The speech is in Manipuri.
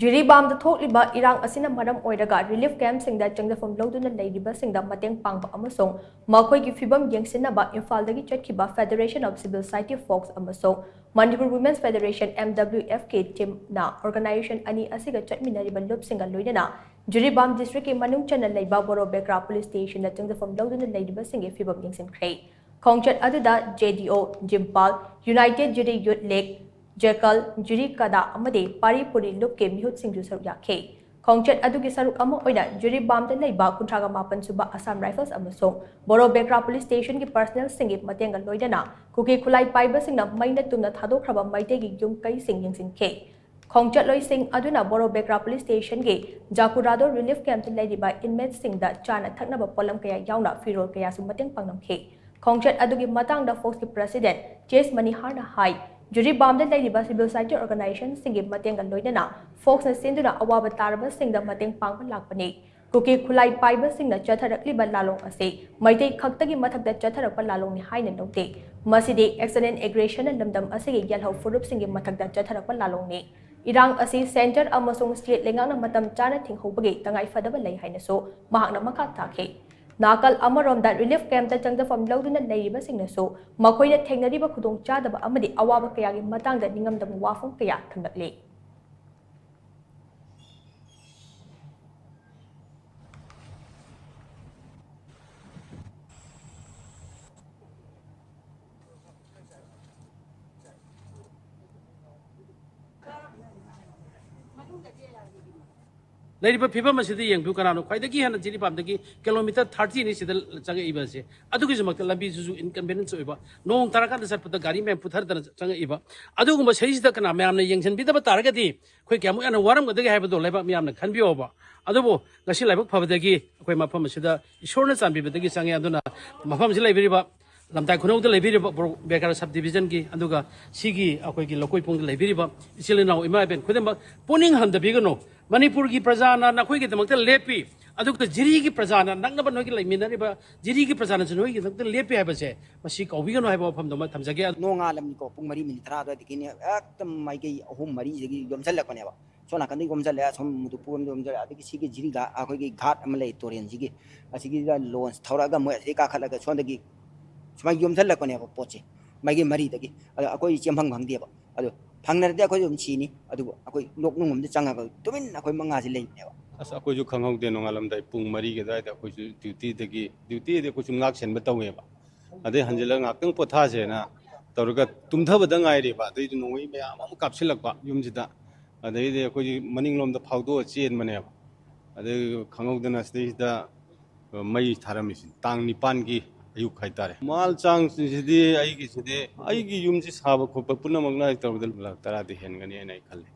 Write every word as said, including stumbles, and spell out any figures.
ꯖꯤꯔꯤꯕꯥꯝꯗ ꯊꯣꯛꯂꯤꯕ ꯏꯔꯥꯡ ꯑꯁꯤꯅ ꯃꯔꯝ ꯑꯣꯏꯔꯒ ꯔꯤꯂꯤꯐ ꯀꯦꯝꯞꯁꯤꯡꯗ ꯆꯪꯖꯐꯝ ꯂꯧꯗꯨꯅ ꯂꯩꯔꯤꯕꯁꯤꯡꯗ ꯃꯇꯦꯡ ꯄꯥꯡꯕ ꯑꯃꯁꯨꯡ ꯃꯈꯣꯏꯒꯤ ꯐꯤꯕꯝ ꯌꯦꯡꯁꯤꯟꯅꯕ ꯏꯝꯐꯥꯜꯗꯒꯤ ꯆꯠꯈꯤꯕ Federation of Civil Society Folks ꯑꯃꯁꯨꯡ Manipur Women's Federation, M W F K teamꯅ organization ꯑꯅꯤ ꯑꯁꯤꯒ ꯆꯠꯃꯤꯟꯅꯔꯤꯕ ꯂꯨꯞꯁꯤꯡꯒ ꯂꯣꯏꯅꯅ ꯖꯤꯔꯤꯕꯥꯝ districtꯀꯤ ꯃꯅꯨꯡ ꯆꯟꯅ ꯂꯩꯕ ꯕꯣꯔꯣꯕꯦꯀ꯭ꯔꯥ police stationꯗ ꯆꯪꯖꯐꯝ ꯂꯧꯗꯨꯅ ꯂꯩꯔꯤꯕꯁꯤꯡꯒꯤ ꯐꯤꯕꯝ ꯌꯦꯡꯁꯤꯟꯈ꯭ꯔꯦ꯫ ꯈꯣꯡꯆꯠ ꯑꯗꯨꯗ J D O, ꯖꯤꯝꯄꯥꯜ, United Jiri Youth League, ꯖꯦꯀꯜ, ꯖꯤꯔꯤ ꯀꯗꯥ ꯑꯃꯗꯤ ꯄꯥꯔꯤ ꯄꯨꯔꯤ ꯂꯨꯞꯀꯤ ꯃꯤꯍꯨꯠꯁꯤꯡꯁꯨ ꯁꯔꯨꯛ ꯌꯥꯈꯤ꯫ ꯈꯣꯡꯆꯠ ꯑꯗꯨꯒꯤ ꯁꯔꯨꯛ ꯑꯃ ꯑꯣꯏꯅ ꯖꯤꯔꯤꯕꯥꯝꯗ ꯂꯩꯕ ꯀꯨꯟꯊ꯭ꯔꯥꯒ ꯃꯥꯄꯟ ꯁꯨꯕ Assam Rifles ꯑꯃꯁꯨꯡ ꯕꯣꯔꯣꯕꯦꯀ꯭ꯔꯥ police stationꯒꯤ personnelꯁꯤꯡꯒꯤ ꯃꯇꯦꯡꯒ ꯂꯣꯏꯅꯅ ꯀꯨꯀꯤ ꯈꯨꯠꯂꯥꯏ ꯄꯥꯏꯕꯁꯤꯡꯅ ꯃꯩꯅ ꯇꯨꯝꯅ ꯊꯥꯗꯣꯛꯈ꯭ꯔꯕ ꯃꯩꯇꯩꯒꯤ ꯌꯨꯝ ꯀꯩꯁꯤꯡ ꯌꯦꯡꯁꯤꯟꯈꯤ꯫ ꯈꯣꯡꯆꯠꯂꯣꯏꯁꯤꯡ ꯑꯗꯨꯅ ꯕꯣꯔꯣꯕꯦꯀ꯭ꯔꯥ police stationꯒꯤ ꯖꯥꯀꯨꯔꯥꯗꯣ relief campꯇ ꯂꯩꯔꯤꯕ inmateꯁꯤꯡꯗ ꯆꯥꯅ ꯊꯛꯅꯕ ꯄꯣꯠꯂꯝ ꯀꯌꯥ ꯌꯥꯎꯅ ꯐꯤꯔꯣꯜ ꯀꯌꯥꯁꯨ ꯃꯇꯦꯡ ꯄꯥꯡꯂꯝꯈꯤ꯫ ꯈꯣꯡꯆꯠ ꯑꯗꯨꯒꯤ ꯃꯇꯥꯡꯗ Folksꯀꯤ president ꯆꯦꯁ ꯃꯅꯤꯍꯥꯔꯅ ꯍꯥꯏ, ꯖꯤꯔꯤꯕꯥꯝꯗ ꯂꯩꯔꯤꯕ civil society organizationꯁꯤꯡꯒꯤ ꯃꯇꯦꯡꯒ ꯂꯣꯏꯅꯅ Folksꯅ ꯁꯤꯟꯗꯨꯅ ꯑꯋꯥꯕ ꯇꯥꯔꯕꯁꯤꯡꯗ ꯃꯇꯦꯡ ꯄꯥꯡꯕ ꯂꯥꯛꯄꯅꯤ꯫ ꯀꯨꯀꯤ ꯈꯨꯠꯂꯥꯏ ꯄꯥꯏꯕꯁꯤꯡꯅ ꯆꯠꯊꯔꯛꯂꯤꯕ ꯂꯥꯂꯣꯡ ꯑꯁꯤ ꯃꯩꯇꯩ ꯈꯛꯇꯒꯤ ꯃꯊꯛꯇ ꯆꯠꯊꯔꯛꯄ ꯂꯥꯂꯣꯡꯅꯤ ꯍꯥꯏꯅ ꯂꯧꯗꯦ꯫ ꯃꯁꯤꯗꯤ external aggressionna ꯂꯝꯗꯝ ꯑꯁꯤꯒꯤ ꯌꯦꯜꯍꯧ ꯐꯨꯔꯨꯞꯁꯤꯡꯒꯤ ꯃꯊꯛꯇ ꯆꯠꯊꯔꯛꯄ ꯂꯥꯂꯣꯡꯅꯤ꯫ ꯏꯔꯥꯡ ꯑꯁꯤ centre ꯑꯃꯁꯨꯡ state ꯂꯩꯉꯥꯛꯅ ꯃꯇꯝ ꯆꯥꯅ ꯊꯤꯡꯍꯧꯕꯒꯤ ꯇꯉꯥꯏ ꯐꯗꯕ ꯂꯩ ꯍꯥꯏꯅꯁꯨ ꯃꯍꯥꯛꯅ ꯃꯈꯥ ꯇꯥꯈꯤ꯫ ꯅꯥꯀꯜ ꯑꯃꯔꯣꯝꯗ relief campꯇ ꯆꯪꯖꯐꯝ ꯂꯧꯗꯨꯅ ꯂꯩꯔꯤꯕꯁꯤꯡꯅꯁꯨ ꯃꯈꯣꯏꯅ ꯊꯦꯡꯅꯔꯤꯕ ꯈꯨꯗꯣꯡꯆꯥꯗꯕ ꯑꯃꯗꯤ ꯑꯋꯥꯕ ꯀꯌꯥꯒꯤ ꯃꯇꯥꯡꯗ ꯅꯤꯡꯉꯝꯗꯕ ꯋꯥꯐꯝ ꯀꯌꯥ ꯊꯝꯂꯛꯂꯤ꯫ ꯂꯩꯔꯤꯕ ꯐꯤꯕꯝ ꯑꯁꯤꯗ ꯌꯦꯡꯕꯤꯌꯨ, ꯀꯅꯥꯅꯣ ꯈ꯭ꯋꯥꯏꯗꯒꯤ ꯍꯦꯟꯅ ꯖꯤꯔꯤꯕꯥꯝꯗꯒꯤ kilometre thirtyꯅꯤ ꯁꯤꯗ ꯆꯪꯉꯛꯏꯕ ꯑꯁꯦ꯫ ꯑꯗꯨꯒꯤꯁꯨꯃꯛꯇ ꯂꯝꯕꯤꯁꯤꯁꯨ inconvenience ꯑꯣꯏꯕ, ꯅꯣꯡ ꯇꯥꯔꯀꯥꯟꯗ ꯆꯠꯄꯗ ꯒꯥꯔꯤ ꯃꯌꯥꯝ ꯄꯨꯊꯔꯗꯅ ꯆꯪꯉꯛꯏꯕ꯫ ꯑꯗꯨꯒꯨꯝꯕ ꯁꯤꯗꯩꯁꯤꯗ ꯀꯅꯥ ꯃꯌꯥꯝꯅ ꯌꯦꯡꯁꯤꯟꯕꯤꯗꯕ ꯇꯥꯔꯒꯗꯤ ꯑꯩꯈꯣꯏ ꯀꯌꯥꯃꯨꯛ ꯌꯥꯝꯅ ꯋꯥꯔꯝꯒꯗꯒꯦ ꯍꯥꯏꯕꯗꯣ ꯂꯩꯕꯥꯛ ꯃꯤꯌꯥꯝꯅ ꯈꯟꯕꯤꯌꯣꯕ꯫ ꯑꯗꯨꯕꯨ ꯉꯁꯤ ꯂꯥꯏꯕꯛ ꯐꯕꯗꯒꯤ ꯑꯩꯈꯣꯏ ꯃꯐꯝ ꯑꯁꯤꯗ ꯏꯁꯣꯔꯅ ꯆꯥꯟꯕꯤꯕꯗꯒꯤ ꯆꯪꯉꯦ꯫ ꯑꯗꯨꯅ ꯃꯐꯝꯁꯤ ꯂꯩꯕꯤꯔꯤꯕ ꯂꯝꯇꯥꯏ ꯈꯨꯅꯧꯗ ꯂꯩꯕꯤꯔꯤꯕ ꯕꯣꯔꯣ ꯕꯦꯀꯔ sub divisionꯒꯤ, ꯑꯗꯨꯒ ꯁꯤꯒꯤ ꯑꯩꯈꯣꯏꯒꯤ ꯂꯧꯀꯣꯏꯄꯣꯡꯗ ꯂꯩꯕꯤꯔꯤꯕ ꯏꯆꯤꯜ ꯏꯅꯥꯎ ꯏꯃꯥ ꯏꯕꯦꯟ ꯈꯨꯗꯤꯡꯃꯛ ꯄꯨꯛꯅꯤꯡ ꯍꯟꯊꯕꯤꯒꯅꯨ꯫ ꯃꯅꯤꯄꯨꯔꯒꯤ ꯄ꯭ꯔꯖꯥꯅ ꯅꯈꯣꯏꯒꯤꯗꯃꯛꯇ ꯂꯦꯞꯄꯤ꯫ ꯑꯗꯨꯒ ꯖꯤꯔꯤꯒꯤ ꯄ꯭ꯔꯖꯥꯅ, ꯅꯛꯅꯕ ꯅꯣꯏꯒꯤ ꯂꯩꯃꯤꯟꯅꯔꯤꯕ ꯖꯤꯔꯤꯒꯤ ꯄ꯭ꯔꯖꯥꯅꯁꯨ ꯅꯣꯏꯒꯤꯗꯃꯛꯇ ꯂꯦꯞꯄꯤ ꯍꯥꯏꯕꯁꯦ ꯃꯁꯤ ꯀꯥꯎꯕꯤꯒꯅꯨ ꯍꯥꯏꯕ ꯋꯥꯐꯝꯗꯨꯃ ꯊꯝꯖꯒꯦ꯫ ꯅꯣꯡꯉꯥꯜꯂꯝꯅꯤꯀꯣ, ꯄꯨꯡ ꯃꯔꯤ ꯃꯤꯅꯤꯠ ꯇꯔꯥ ꯑꯗꯨꯋꯥꯏꯗꯒꯤꯅꯦ ꯍꯦꯛꯇ ꯃꯥꯏꯀꯩ ꯑꯍꯨꯝ ꯃꯔꯤꯁꯤꯗꯒꯤ ꯌꯣꯝꯁꯤꯜꯂꯛꯄꯅꯦꯕ꯫ ꯁꯣꯝ ꯅꯥꯀꯟꯗꯒꯤ ꯌꯣꯝꯁꯤꯜꯂꯦ, ꯑꯁꯣꯝ ꯃꯨꯗꯨꯄꯨꯔ ꯔꯣꯝꯗ ꯌꯣꯝꯁꯤꯜꯂꯦ, ꯑꯗꯒꯤ ꯁꯤꯒꯤ ꯖꯤꯔꯤ ꯘꯥ-, ꯑꯩꯈꯣꯏꯒꯤ ꯘꯥꯠ ꯑꯃ ꯂꯩ, ꯇꯨꯔꯦꯟꯁꯤꯒꯤ, ꯑꯁꯤꯒꯤꯗ ꯂꯣꯟꯁ ꯊꯧꯔꯛꯑꯒ ꯃꯣꯏ ꯑꯁꯤꯗꯒꯤ ꯀꯥꯈꯠꯂꯒ ꯁꯣꯝꯗꯒꯤ ꯁꯨꯃꯥꯏꯅ ꯌꯣꯝꯁꯤꯜꯂꯛꯄꯅꯦꯕ ꯄꯣꯠꯁꯦ, ꯃꯥꯏꯀꯩ ꯃꯔꯤꯗꯒꯤ꯫ ꯑꯗꯣ ꯑꯩꯈꯣꯏ ꯆꯦꯟꯐꯝ ꯈꯪꯗꯦꯕ꯫ ꯑꯗꯣ ꯐꯪꯅꯔꯗꯤ ꯑꯩꯈꯣꯏꯁꯨ ꯑꯗꯨꯝ ꯁꯤꯅꯤ꯫ ꯑꯗꯨꯕꯨ ꯑꯩꯈꯣꯏ ꯂꯣꯛꯅꯨꯡ ꯑꯃꯗ ꯆꯪꯉꯒ ꯇꯨꯃꯤꯟꯅ ꯑꯩꯈꯣꯏ ꯃꯉꯥꯁꯤ ꯂꯩꯕꯅꯦꯕ꯫ ꯑꯁ, ꯑꯩꯈꯣꯏꯁꯨ ꯈꯪꯍꯧꯗꯦ, ꯅꯣꯡꯉꯥꯜꯂꯝꯗꯥꯏ ꯄꯨꯡ ꯃꯔꯤꯒꯤ ꯑꯗꯨꯋꯥꯏꯗ ꯑꯩꯈꯣꯏꯁꯨ ꯗ꯭ꯌꯨꯇꯤꯗꯒꯤ, ꯗ꯭ꯌꯨꯇꯤꯗꯤ ꯑꯩꯈꯣꯏꯁꯨ ꯉꯥꯛ ꯁꯦꯟꯕ ꯇꯧꯋꯦꯕ꯫ ꯑꯗꯩ ꯍꯟꯖꯤꯜꯂꯒ ꯉꯥꯛꯇꯪ ꯄꯣꯊꯥꯁꯦꯅ ꯇꯧꯔꯒ ꯇꯨꯝꯊꯕꯗ ꯉꯥꯏꯔꯤꯕ, ꯑꯗꯩꯗꯤ ꯅꯣꯡꯃꯩ ꯃꯌꯥꯝ ꯑꯃ ꯀꯥꯞꯁꯤꯜꯂꯛꯄ ꯌꯨꯝꯁꯤꯗ꯫ ꯑꯗꯩꯗꯤ ꯑꯩꯈꯣꯏꯁꯤ ꯃꯅꯤꯡꯂꯣꯝꯗ ꯐꯥꯎꯗꯣꯛꯑ ꯆꯦꯟꯕꯅꯦꯕ꯫ ꯑꯗꯩ ꯈꯪꯍꯧꯗꯅ ꯁꯤꯗꯩꯁꯤꯗ ꯃꯩ ꯊꯥꯔꯝꯃꯤꯁꯤ ꯇꯥꯡ ꯅꯤꯄꯥꯟꯒꯤ ꯑꯌꯨꯛ ꯍꯥꯏꯇꯥꯔꯦ꯫ ꯃꯥꯜ ꯆꯥꯡꯁꯤꯡꯁꯤꯗꯤ ꯑꯩꯒꯤꯁꯤꯗꯤ, ꯑꯩꯒꯤ ꯌꯨꯝꯁꯤ ꯁꯥꯕ ꯈꯣꯠꯄ ꯄꯨꯝꯅꯃꯛꯅ ꯑꯩ ꯇꯧꯕꯗ ꯂꯥꯛ ꯇꯔꯥꯗꯤ ꯍꯦꯟꯒꯅꯤ ꯍꯥꯏꯅ ꯑꯩ ꯈꯜꯂꯤ꯫